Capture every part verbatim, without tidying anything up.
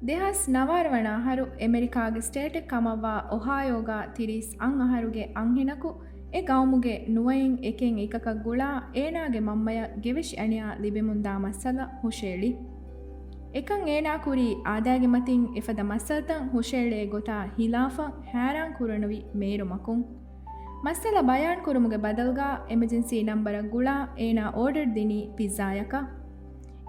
ދެހާސް ނަވާރަ ވަނަ އަހަރު އެމެރިކާގެ ސްޓޭޓެއް ކަމަށްވާ އޮހާޔޯގާ ތިރީސް އަށް އަހަރުގެ އަންހެނަކު އެ ގައުމުގެ ނުވައިން އެކެއް އެކަކަށް ގުޅާ އޭނާގެ މަންމަޔަށް ގެވެށި އަނިޔާ ލިބެމުންދާ މައްސަލަ ހުށައެޅި. އެކަން އޭނާ ކުރީ އާދައިގެ މަތިން އެފަދަ މައްސަލަތައް ހުށައެޅޭ ގޮތާ ހިލާފަށް ހައިރާން ކުރަނިވި މޭރުމަކުން. މައްސަލަ ބަޔާން ކުރުމުގެ ބަދަލުގާ އެމަޖެންސީ ނަންބަރަށް ގުޅާ އޭނާ އޯޑަރު ދިނީ ޕިއްޒާޔަކަށް.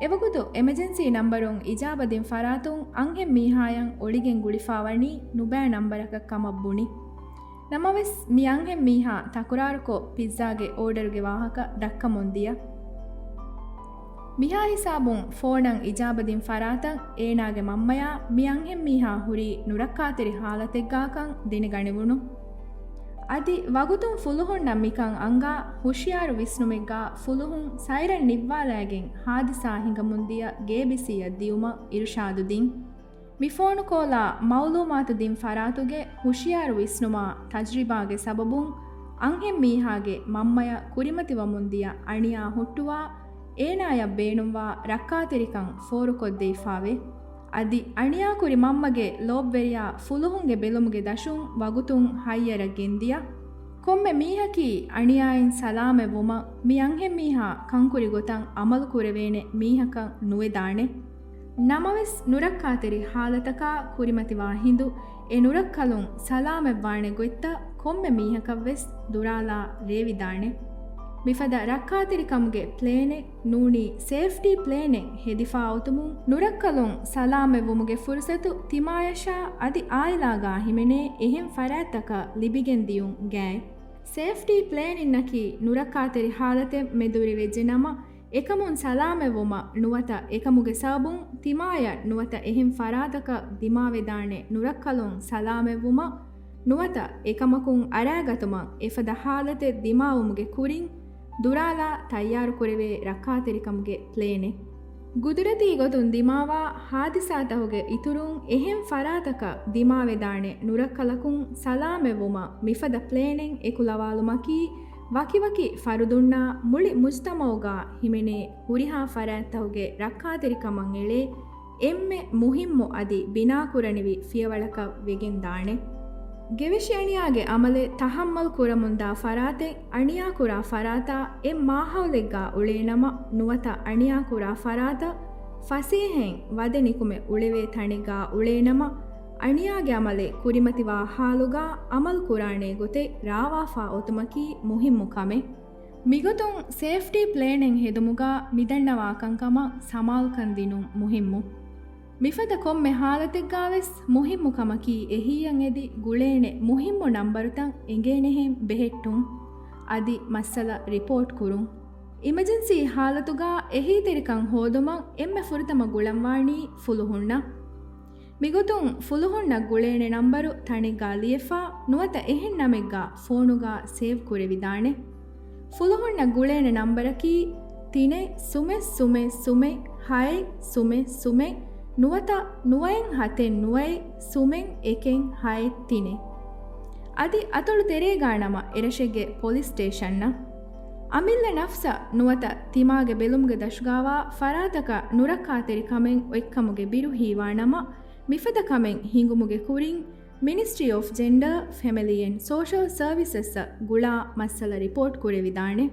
އެވަގުތު އެމަޖެންސީ ނަންބަރުން އިޖާބަ ދިން ފަރާތުން އަންހެން މީހާޔަށް އޮޅިގެން ގުޅިފާވަނީ ނުބައި ނަންބަރަކަށް ކަމަށް ބުނި. ނަމަވެސް، މި އަންހެން މީހާ ތަކުރާރުކޮށް ޕިއްޒާގެ އޯޑަރުގެ ވާހަކަ ދައްކަމުން ދިޔަ. މިހާ ހިސާބުން ފޯނަށް އިޖާބަ ދިން ފަރާތަށް އޭނާގެ މަންމަޔާ މި އަންހެން މީހާ ހުރީ ނުރައްކާތެރި ހާލަތެއްގާކަން ދެނެގަނެވުނު. އަދި ވަގުތުން ފުލުހުންނަށް މިކަން އަންގާ ހުޝިޔާރު ވިސްނުމެއްގާ ފުލުހުން ސައިރަން ނިއްވާލައިގެން ހާދިސާ ހިނގަމުންދިޔަ ގޭބިސީއަށް ދިޔުމަށް އިރުޝާދު ދިން. މި ފޯނު ކޯލާ މައުލޫމާތު ދިން ފަރާތުގެ ހުޝިޔާރު ވިސްނުމާ ތަޖްރިބާގެ ސަބަބުން އަންހެން މީހާގެ މަންމަޔަށް ކުރިމަތިވަމުންދިޔަ އަނިޔާ ހުއްޓުވާ އޭނާޔަށް ބޭނުންވާ ރައްކާތެރިކަން ފޯރުކޮށްދެވިފާވޭ. އަދި އަނިޔާކުރި މަންމަގެ ލޯބިވެރިޔާ ފުލުހުންގެ ބެލުމުގެ ދަށުން ވަގުތުން ހައްޔަރަށް ގެންދިޔަ. ކޮންމެ މީހަކީ އަނިޔާއިން ސަލާމަތްވުމަށް މި އަންހެން މީހާ ކަންކުރި ގޮތަށް އަމަލު ކުރެވޭނެ މީހަކަށް ނުވެދާނެ. ނަމަވެސް، ނުރައްކާތެރި ހާލަތަކާ ކުރިމަތިވާ ހިނދު އެ ނުރައްކަލުން ސަލާމަތްވާނެ ގޮތްތައް ކޮންމެ މީހަކަށްވެސް ދުރާލާ ރޭވިދާނެ. މިފަދަ ރައްކާތެރިކަމުގެ ޕްލޭނެއް ނޫނީ ސޭފްޓީ ޕްލޭނެއް ހެދިފާ އޮތުމުން ނުރައްކަލުން ސަލާމަތްވުމުގެ ފުރުސަތު ތިމާޔަށާ އަދި އާއިލާގާ ހިމެނޭ އެހެން ފަރާތްތަކަށް ލިބިގެން ދިޔުން ގާތް. ސޭފްޓީ ޕްލޭނިންއަކީ ނުރައްކާތެރި ހާލަތެއް މެދުވެރިވެއްޖެ ނަމަ، އެކަމުން ސަލާމަތްވުމަށް ނުވަތަ އެކަމުގެ ސަބަބުން ތިމާޔަށް ނުވަތަ އެހެން ފަރާތަކަށް ދިމާވެދާނެ ނުރައްކަލުން ސަލާމަތްވުމަށް ނުވަތަ އެކަމަކުން އަރާގަތުމަށް އެފަދަ ހާލަތެއް ދިމާވުމުގެ ކުރިން ދުރާލާ ތައްޔާރުކުރެވޭ ރައްކާތެރިކަމުގެ ޕްލޭނެއް. ގުދުރަތީ ގޮތުން ދިމާވާ ހާދިސާތަކުގެ އިތުރުން އެހެން ފަރާތަކަށް ދިމާވެދާނެ ނުރައްކަލަކުން ސަލާމަތްވުމަށް މިފަދަ ޕްލޭނެއް އެކުލަވާލުމަކީ ވަކިވަކި ފަރުދުންނާ މުޅި މުޖްތަމައުގާ ހިމެނޭ ހުރިހާ ފަރާތްތަކުގެ ރައްކާތެރިކަމަށް އެޅޭ އެންމެ މުހިއްމު އަދި ބިނާކުރަނިވި ފިޔަވަޅަކަށް ވެގެން ދާނެ. ގެވެށި އަނިޔާގެ އަމަލެއް ތަހައްމަލް ކުރަމުންދާ ފަރާތެއް އަނިޔާކުރާ ފަރާތާ އެއް މާހައުލެއްގާ އުޅޭނަމަ، ނުވަތަ އަނިޔާކުރާ ފަރާތަށް ފަސޭހައިން ވަދެ ނިކުމެ އުޅެވޭ ތަނެއްގާ އުޅޭނަމަ، އަނިޔާގެ އަމަލެއް ކުރިމަތިވާ ހާލުގާ އަމަލު ކުރާނޭ ގޮތެއް ރާވާފާ އޮތުމަކީ މުހިއްމު ކަމެއް. މިގޮތުން ސޭފްޓީ ޕްލޭނެއް ހެދުމުގާ މިދަންނަވާ ކަންކަމަށް ސަމާލުކަން ދިނުން މުހިއްމު. މިފަދަ ކޮންމެ ހާލަތެއްގާވެސް މުހިއްމު ކަމަކީ އެހީއަށް އެދި ގުޅޭނެ މުހިއްމު ނަންބަރުތައް އެނގޭނެހެން ބެހެއްޓުން، އަދި މައްސަލަ ރިޕޯޓް ކުރުން. އިމަޖެންސީ ހާލަތުގާ އެހީތެރިކަން ހޯދުމަށް އެންމެ ފުރަތަމަ ގުޅަންވާނީ ފުލުހުންނަށް. މިގޮތުން ފުލުހުންނަށް ގުޅޭނެ ނަންބަރު ތަނެއްގާ ލިޔެފާ ނުވަތަ އެހެން ނަމެއްގާ ފޯނުގާ ސޭވް ކުރެވިދާނެ. ފުލުހުންނަށް ގުޅޭނެ ނަންބަރަކީ ތިނެއް ސުމެއް ސުމެއް ސުމެއް ހައެއް ސުމެއް ސުމެއް ނުވަތަ ނުވައެއް ހަތެއް ނުވައެއް ސުމެއް އެކެއް ހައެއް ތިނެއް. އަދި އަތޮޅު ތެރޭގާ ނަމަ އެރަށެއްގެ ޕޮލިސް ސްޓޭޝަންނަށް. އަމިއްލަ ނަފްސަށް ނުވަތަ ތިމާގެ ބެލުމުގެ ދަށުގާވާ ފަރާތަކަށް ނުރައްކާތެރި ކަމެއް އޮތްކަމުގެ ބިރު ހީވާ ނަމަ، މިފަދަ ކަމެއް ހިނގުމުގެ ކުރިން، މިނިސްޓްރީ އޮފް ޖެންޑާ، ފެމިލީ އެންޑް ސޯޝަލް ސަރވިސަސްއަށް ގުޅާ މައްސަލަ ރިޕޯޓް ކުރެވިދާނެ.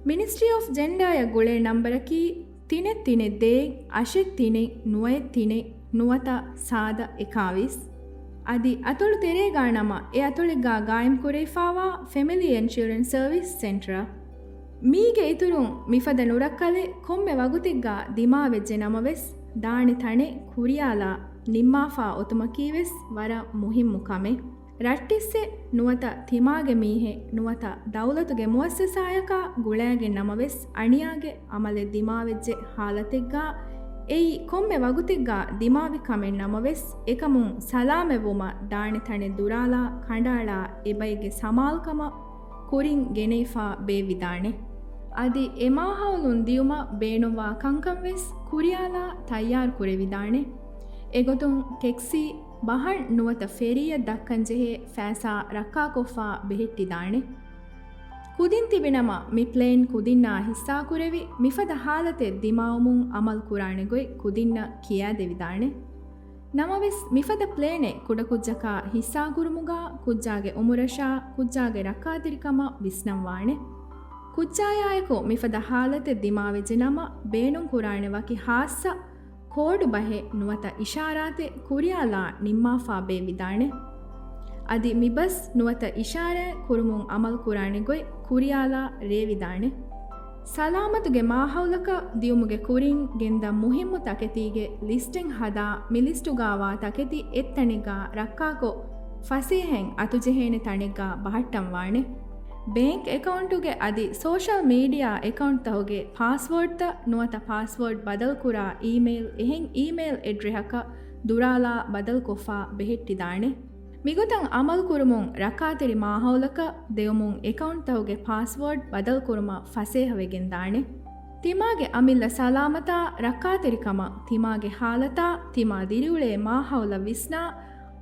މިނިސްޓްރީ އޮފް ޖެންޑާއަށް ގުޅޭ ނަންބަރަކީ ތިނެއް ތިނެއް ދޭއް އަށެއް ތިނެއް ނުވައެއް ތިނެއް ނުވަތަ ސާދަ އެކާވީސް. އަދި އަތޮޅު ތެރޭގާ ނަމަ އެ އަތޮޅެއްގާ ގާއިމް ކުރެވިފާވާ ފެމިލީ އިންޝުއަރެންސް ސަރވިސް ސެންޓަރ. މީގެ އިތުރުން މިފަދަ ނުރައްކަލެއް ކޮންމެ ވަގުތެއްގާ ދިމާވެއްޖެ ނަމަވެސް، ދާނެ ތަނެއް ކުރިޔާލާ ނިންމާފާ އޮތުމަކީވެސް ވަރަށް މުހިއްމު ކަމެއް. ރައްޓިއްސެއް ނުވަތަ ތިމާގެ މީހެއް ނުވަތަ ދައުލަތުގެ މުއައްސަސާޔަކާ ގުޅައިގެން ނަމަވެސް، އަނިޔާގެ އަމަލެއް ދިމާވެއްޖެ ހާލަތެއްގާ އެއީ ކޮންމެ ވަގުތެއްގާ ދިމާވި ކަމެއް ނަމަވެސް، އެކަމުން ސަލާމަތްވުމަށް ދާނެ ތަނެއް ދުރާލާ ކަނޑައަޅާ އެބައެއްގެ ސަމާލުކަމަށް ކުރިން ގެނެވިފާ ބޭއްވިދާނެ. އަދި އެ މާހައުލުން ދިޔުމަށް ބޭނުންވާ ކަންކަން ވެސް ކުރިޔާލާ ތައްޔާރު ކުރެވިދާނެ. އެގޮތުން ޓެކްސީ، ބަހަން ނުވަތަ ފެރީއަށް ދައްކަންޖެހޭ ފައިސާ ރައްކާކޮށްފާ ބެހެއްޓިދާނެ. ކުދިން ތިބިނަމަ މި ޕްލޭން ކުދިންނާ ހިއްސާކުރެވި، މިފަދަ ހާލަތެއް ދިމާވުމުން އަމަލު ކުރާނެ ގޮތް ކުދިންނަށް ކިޔާދެވިދާނެ. ނަމަވެސް، މިފަދަ ޕްލޭނެއް ކުޑަކުއްޖަކާ ހިއްސާކުރުމުގާ ކުއްޖާގެ އުމުރަށާ ކުއްޖާގެ ރައްކާތެރިކަމަށް ވިސްނަންވާނެ. ކުއްޖާޔާއެކު މިފަދަ ހާލަތެއް ދިމާވެއްޖެ ނަމަ، ބޭނުންކުރާނެ ވަކި ހާއްސަ ކޯޑު ބަހެއް ނުވަތަ އިޝާރާތެއް ކުރިއަށްލާ ނިންމާފާ ބޭއްވިދާނެ. އަދި މިބަސް ނުވަތަ އިޝާރާތް ކުރުމުން އަމަލުކުރާނެ ގޮތް ކުރިއަށްލާ ރޭވިދާނެ. ސަލާމަތުގެ މާހައުލަކަށް ދިޔުމުގެ ކުރިން ގެންދަން މުހިއްމު ތަކެތީގެ ލިސްޓެއް ހަދާ، މި ލިސްޓުގާވާ ތަކެތި އެއްތަނެއްގާ ރައްކާކޮށް، ފަސޭހައިން އަތުޖެހޭނެ ތަނެއްގާ ބަހައްޓަންވާނެ. ބޭންކް އެކައުންޓުގެ އަދި ސޯޝަލް މީޑިއާ އެކައުންޓްތަހުގެ ޕާސްވާޑްތައް ނުވަތަ ޕާސްވާޑް ބަދަލުކުރާ އީމެއިލް އެހެން އީމެއިލް އެޑްރެހަކަށް ދުރާލާ ބަދަލުކޮށްފާ ބެހެއްޓިދާނެ. މިގޮތަށް އަމަލުކުރުމުން ރައްކާތެރި މާހައުލަކަށް ދެވުމުން އެކައުންޓްތަހުގެ ޕާސްވާޑް ބަދަލުކުރުމަށް ފަސޭހަވެގެންދާނެ. ތިމާގެ އަމިއްލަ ސަލާމަތާ، ރައްކާތެރިކަމާ، ތިމާގެ ހާލަތާ، ތިމާ ދިރިއުޅޭ މާހައުލަށް ވިސްނާ،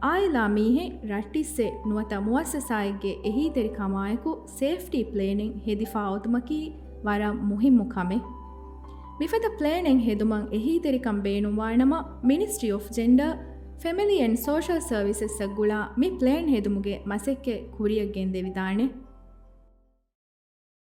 އާއިލާ މީހެއް، ރައްޓިއްސެއް ނުވަތަ މުއައްސަސާއެއްގެ އެހީތެރިކަމާއެކު ސޭފްޓީ ޕްލޭނެއް ހެދިފާ އޮތުމަކީ ވަރަށް މުހިއްމު ކަމެއް. މިފަދަ ޕްލޭނެއް ހެދުމަށް އެހީތެރިކަން ބޭނުންވާނަމަ، މިނިސްޓްރީ އޮފް ޖެންޑާ، ފެމިލީ އެންޑް ސޯޝަލް ސަރވިސަސްއަށް ގުޅާ މި ޕްލޭން ހެދުމުގެ މަސައްކަތް ކުރިއަށް ގެންދެވިދާނެ.